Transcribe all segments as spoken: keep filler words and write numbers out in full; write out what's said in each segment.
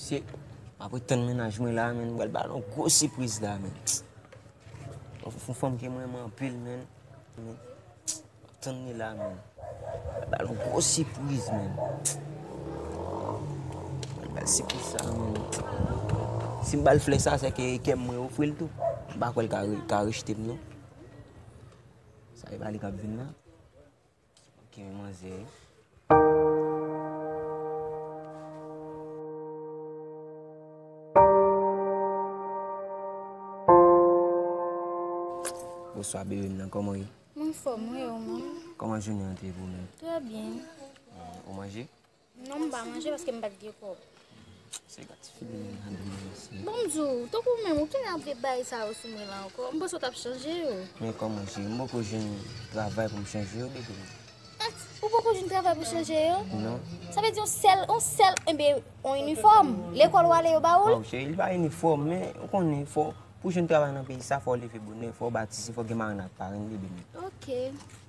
Mesye, m ap ret tann mennaj mwen la, menn. M pral ba l yon gwo sipriz la, menn. Yon fanm ke m renmen anpil, menn. Tann li la, menn. Ba l yon gwo sipriz, menn. Ba l sipriz sa, menn. Si m ba l flè sa, se ke kè m mwen ofri l tou. M pa kwè l ka re-, ka rejte m, non. Sa e pa li k ap vin la. Ok, men manzè. Bonswa, bebe m nan, kòman w ye? Mwen anfòm, wi, ou menm? Kòman jounen an te pou ou menm? Trè byen. Ou manje? Non, m pa manje paske m pa t gen kòb. Se gade ti figi nèg la demen mesye. Bon, m di w, tankou ou menm, ou genlè ap vle bay sa yo sou mwen la ankò. M panse w t ap chanje yo. Men kòman cheri, m poko jwenn travay pou m chanje yo, bebe. At, ou poko jwenn travay pou chanje yo? Non. Sa vle di yon sèl, yon sèl, enben, yon inifòm. Lekòl w ale yo ba ou l? Waw, cheri, li pa inifòm, men ou konnen fò Pou jwenn travay nan peyi sa, fò w leve bonè, fò w batise, fò w gen marenn ak parenn, bebe m. Ok.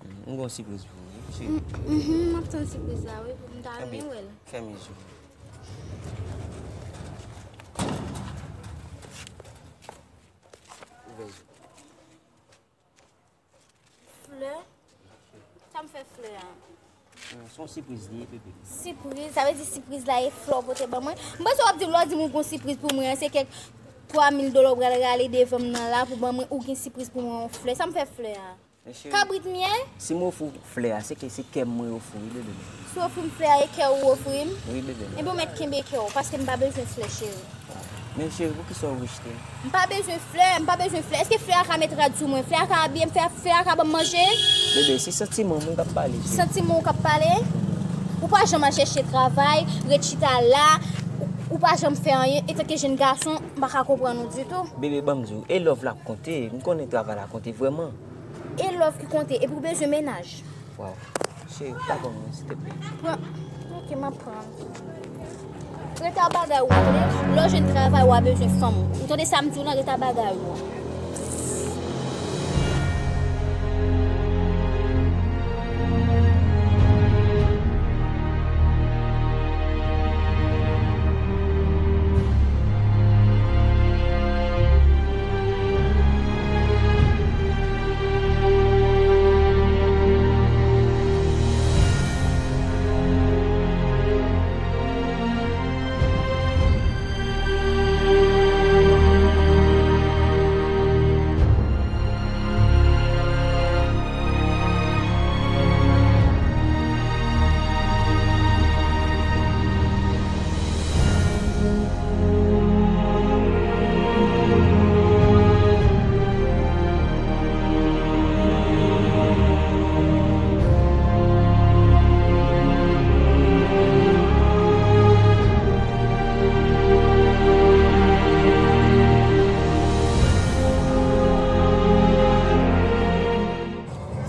M gen yon sipriz pou ou, wi, cheri. M, mhm, m ap tann sipriz la, wi, pou m ta renmen wè l. Fèmen je w. Ouvè je w. Flè? Sa m fè flè a? Non, se yon sipriz li ye, bebe. Sipriz? Sa vle di sipriz la e flè w pote ban mwen? M panse w ap di m, lè w di m ou gon sipriz pou mwen an, se kèk twa mil dola w pral rale devan m nan la pou ban mwen, ou gen sipriz pou mwen, yon flè. Sa m fè flè a? Men cheri, kabrit m ye? Si m ofri w flè a, se ke se kè m mwen ofri w, bebe m. Si w ofri m flè a, e kè w ou ofri m? Wi, bebe m. Enben, w mèt kenbe kè w, paske m pa bezwen flè, cheri. Men cheri, poukisa w rejte m? M pa bezwen flè, m pa bezwen flè. Èske flè a ka met rad sou mwen? Flè a ka abiye m? Flè a, flè a ka ban m manje? Bebe, se santiman mwen k ap pale, cheri. Santiman w k ap pale? Ou pa janm al chèche travay, ret chita la, ou, ou pa janm fè anyen. Etanke jenn gason, m pa ka konprann ou ditou. Bebe, ban m di w, e love la k konte. M konnen travay la konte vrèman. E love ki konte, epi w bezwen mennaj. Waw. Cheri, pa ban mwen, silteplè. Pran. Ok, m ap pran. Ret a bagay ou, tande? Lè w jwenn travay, w a bezwen fanm. Ou tande sa m di w lan, ret a bagay ou.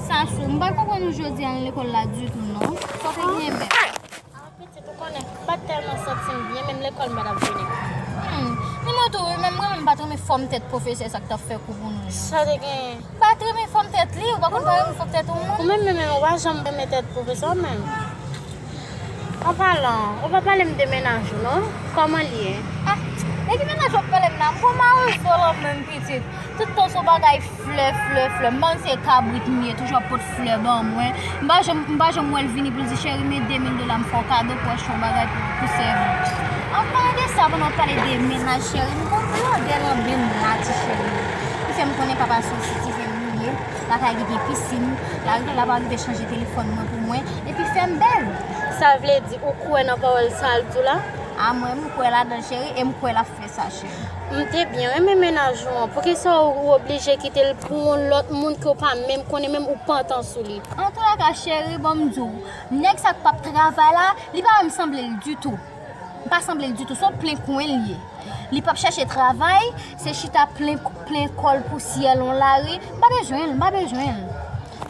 Sachou, m pa konprann ou jodi a nan lekòl la ditou non. Sa w te gen menm? Ah, pitit, ou konnen, m pa t tèlman santi m byen, menm lekòl m pa t ap vini. Hmm, ni mwen tou, wi, menm mwen menm m pa t renmen fòm tèt pwofesè sa k t ap fè kou pou nou yo. Sa te gen? M pa t renmen fòm tèt li, ou pa konn pa renmen fòm tèt yon moun? Ou menm, menm, menm, ou pa janm renmen tèt pwofesè w menm. An palan, ou pa pale m de mennaj ou non? Kòman l ye? Ah, de ki mennaj w ap pale m la? M gon mawozo lan menm pitit. Tout tan se yon bagay flè, flè, flè. M pa konn se kabrit m ye, toujou ap pot flè ban mwen. M pa janm, m pa janm wè l vini pou l di, cheri, men de mil dola m fè w kado pou w achte yon bagay pou, pou sèvi. An palan de sa, pandan w ap pale de mennaj, cheri, m gon blòdè nan ben m la, ti cheri. Li fè m konnen papa se yon sitizen li ye, lakay li gen pisin, la, l ap rive chanje telefòn mwen pou mwen, epi fè m bèl. Sa vle di, ou kwè nan pawòl sa l di w la? A mwen, m kwè ladan l, cheri, e m kwè l ap fè sa, cheri. M te byen renmen mennaj ou an. Poukisa ou oblije kite l pou yon lòt moun ke w pa menm konnen, menm ou pantan sou li? Antoulèka, cheri, ban m di w, nèg sa k p ap travay la, li pa menm sanble l ditou. Li pa sanble l ditou. Se yon plen kwen l ye. Li p ap chèche travay, se chita plen, plen kò l pousyè long lari. M pa bezwen l, m pa bezwen l.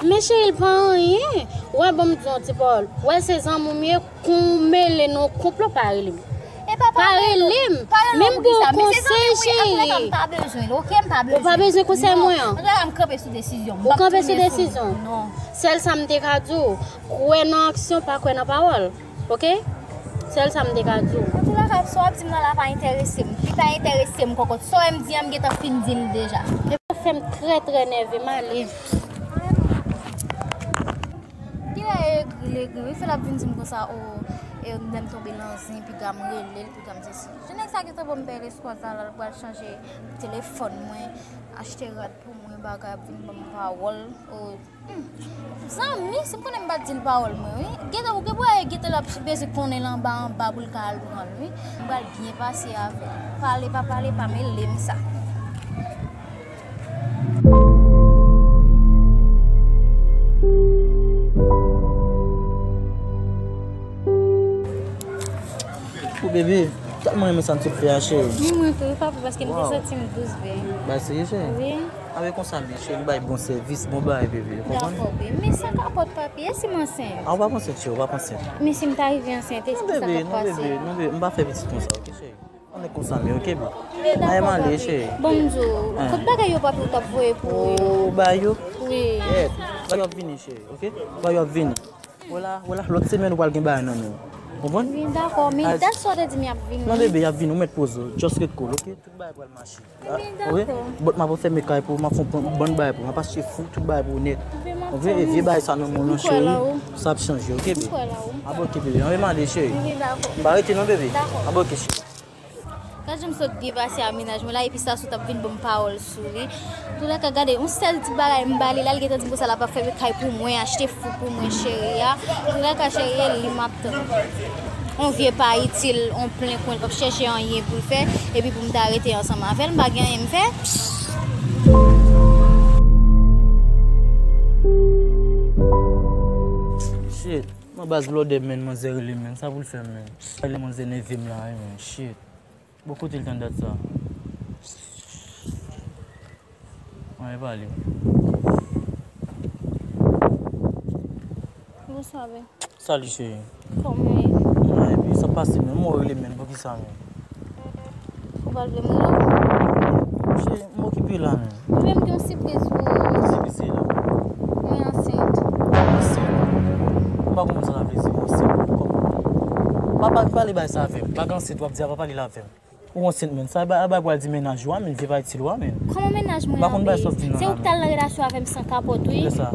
Men cheri, l pa anyen. Wè, ban m di w yon ti pawòl. Wè, se zanmi w m ye, Kon w mele nan yon konplo, pa rele m. E pa, pa rele m. Pa rele m. Menm pou yon konsèy, cheri. Antoulèka, m pa bezwen l, oke? M pa bezwen. Ou pa bezwen konsèy mwen an? Non. Antoulèka, m kanpe sou desizyon m. Ou kanpe sou desizyon w? Non. Sèl sa m te ka di w, kwè nan aksyon, pa kwè nan pawòl. Oke? Sèl sa m te ka di w. Antoulèka, sa w ap di m nan la pa enterese m. Li pa enterese m, kòkòt. Sa w wè m di an, m gentan fin di l deja. E sa fè m trè, trè nève, m ale. Kilè egri, l egri, wi, fè l ap vin di m konsa, o, e, lè m tonbe nan zen, piga m rele l, piga m sesi. Jan nèg sa gentan ban m bèl espwa sa la, l pral chanje telefòn mwen, achte rad pou mwen, bagay, ap vin ban m pawòl, o, Hmm. Zanmi, si m konnen m pa t di l pawòl mwen, wi. Gentan, ou gen pou wè, gentan l ap bezwen konnen l anba, anba pou l ka al pran l, wi. M pral byen pase avè l. Pale, pa pale, pa mele m sa. Ou bebe, tèlman renmen sa n sot fè a, cheri. Ni mwen tou, wi, papa, paske m te santi m dous, bebe. Bay serye, cheri? Wi. Anben konsa, men, cheri, nou bay bon sèvis, bon bagay, bebe. Ou konprann? Dakò, bebe. Men san kapòt, papi, e si m ansent? A, ou pa ansent, cheri, ou pa ansent. Men si m ta rive ansent, e si sa k ap pase? Non, bebe, non, bebe, m pa fè pitit konsa, oke, cheri? Ann konsa, men, oke, bebe? Ann ale, cheri. Bon, m di w, kot bagay yo, papi, ou t ap voye pou yo? Ou bay yo? Wi. Yèt, bagay yo ap vini, cheri, oke? Bagay yo ap vini. Wè la, wè la, lòt semèn ou pral gen bagay nan men w. Konprann? Wi, dakò, men dat sa w te di m y ap vini. Non, bebe, y ap vini, ou mèt poze w. Just ret cool, oke? Tout bagay pral mache. Wi, dakò. But m ap fèmen kay pou ou, m ap fè yon bann bagay pou ou, m ap achte fouk, tout bagay pou ou nèt. Oke, e vye bagay sa nan men w nan, cheri, sa ap chanje, oke, bebe? Anben, oke, bebe, anben m ale, cheri. Wi, dakò. M pa rete non, bebe. Dakò. Anben, oke, cheri. Gad jan m sot byen pase a mennaj mwen la, epi Sasou t ap vin ban m pawòl sou li. Antoulèka, gade, yon sèl ti bagay m ba li la, li gentan di m konsa l ap fèmen kay pou mwen, achte fouk pou mwen, cheri a. Antoulèka, cheri, e li m ap tann. On vye pa itil, on plen kwen, l p ap chèche anyen pou l fè, epi pou m ta rete ansanm avè l, m pa gen anyen m fè. Shit, nan baz blòdè, men, manzè rele, men, sa pou l fè, men? Rele manzè nève m la, wi, men, shit. Bon, kote l tande dat sa? Mwen pale. Bonswa, bebe. Salut, cheri. Kòman w ye? Mwen, epi sa pase, men mwen rele, men, poukisa, men? Ou pa vle m rele w? Cheri, m okipe la, men. Mwen menm gen yon sipriz pou ou. Sipriz se la. Mwen ansent. Ansent? M pa konprann sa sa vle di, ansent. Kòman? Papa ki pale bay sa avè m. Pa gen ansent w ap di a, pa pale la avè m. Ou ansent, men. Sa bay, bay pral di mennaj ou a, men, vye pa itil ou a, men. Kòman mennaj mwen an, bebe? M pa konn bay sa w ap di m nan la, men. Se ou k t al nan relasyon avè m san kapòt, wi. Lè sa.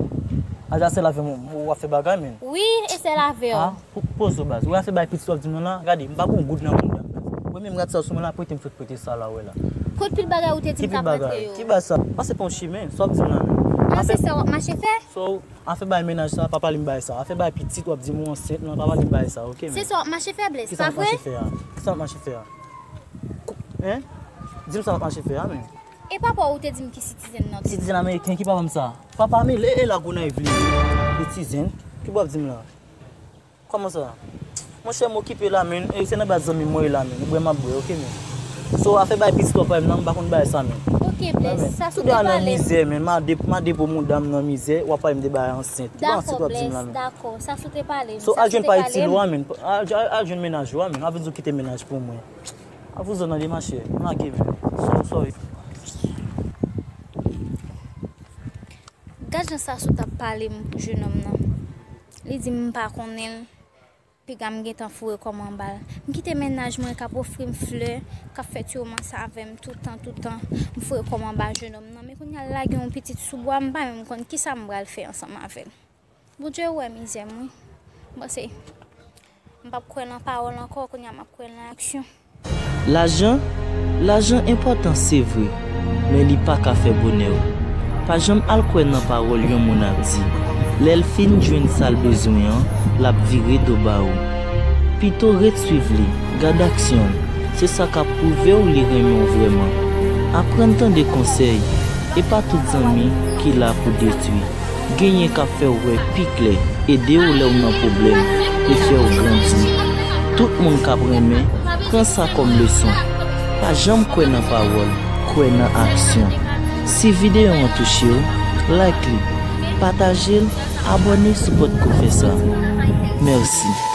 A, a sèl avè m ou ap fè bagay, men. Wi, e sèl avè w. A, po-, poze w, baz. Ou ap fè bay pitit w ap di m nan la. Gade, m pa gen yon goud nan mouda m, baz. Ou menm rad sa sou mwen la, prete m sot prete sa la, ou wè la. Kot pil bagay ou te di m ta prete yo? Ki pil bagay? Ki bagay sa? Pase pa yon chimen, sa w ap di m la, men. An, se sa w ap mache fè? So, afè bay mennaj sa, pa pale m bay sa. Afè bay pitit w ap di m ou ansent lan, pa pale m bay sa, oke, men. Se sa w ap mache fè, Blaise, pa vre? Kisa m ap mache fè a? Kisa m ap mache fè a? Kou-, en? Di m sa m ap mache fè a, men. E papa w ou te di m ki sitizen nan tou? Sitizen ameriken, ki papa m sa? Papa m e, e la Gonayiv li ye. Sitizen? Ki w ap di m la? Kòman sa? Monchè, m okipe la, men. E se nan baz zanmi m mwen ye la, men. Ou bwè, m ap bwè, oke, men. So, afè bay pitit w ap bay m nan, m pa konn bay sa, men. Oke, Blaise, sa sou te pale m. Toude a nan mizè, men. M a de-, m a depo mouda m nan mizè, w ap pale m de bagay ansent. Ki bagay ansent w ap di m la, men? Dakò, Blaise, dakò. Sa sou te pale m. So, al jwenn pa itil ou a, men. Al, al, al jwenn mennaj ou a, men. Avè di w kite mennaj pou mwen. Avè di w nan demachè. M lage, men. So, sorry. Gad jan Sasou t ap pale m pou jenòm nan. Li di m m pa konnen l. Piga m gentan foure kò m anba l. M kite mennaj mwen k ap ofri m flè, k ap fè ti womans avè m toutan, toutan. M foure kò m anba jenòm nan. Men kounye a l lage yon pitit sou bwa, m pa menm konn kisa m pral fè ansanm avè l. Bondye wè mizè m, wi. M panse m p ap kwè nan pawòl ankò, kounye a m ap kwè nan aksyon. Lajan, lajan enpòtan se vre, men li pa ka fè bonè w. Pa janm al kwè nan pawòl yon moun ap di. Lè l fin jwenn sa l bezwen an, l ap vire do ba ou. Pito ret swiv li, gad aksyon l, se sa k ap pwouve w li renmen w vrèman. Aprann tande konsèy, e pa tout zanmi ki la pou detwi. Genyen k ap fè w wè pi klè, ede w lè w nan pwoblèm, e fè w grandi. Tout moun k ap renmen, pran sa kòm leson. Pa janm kwè nan pawòl, kwè nan aksyon. Si videyo an touche w, like li, pataje l, abòne si w potko fè sa. Mèsi.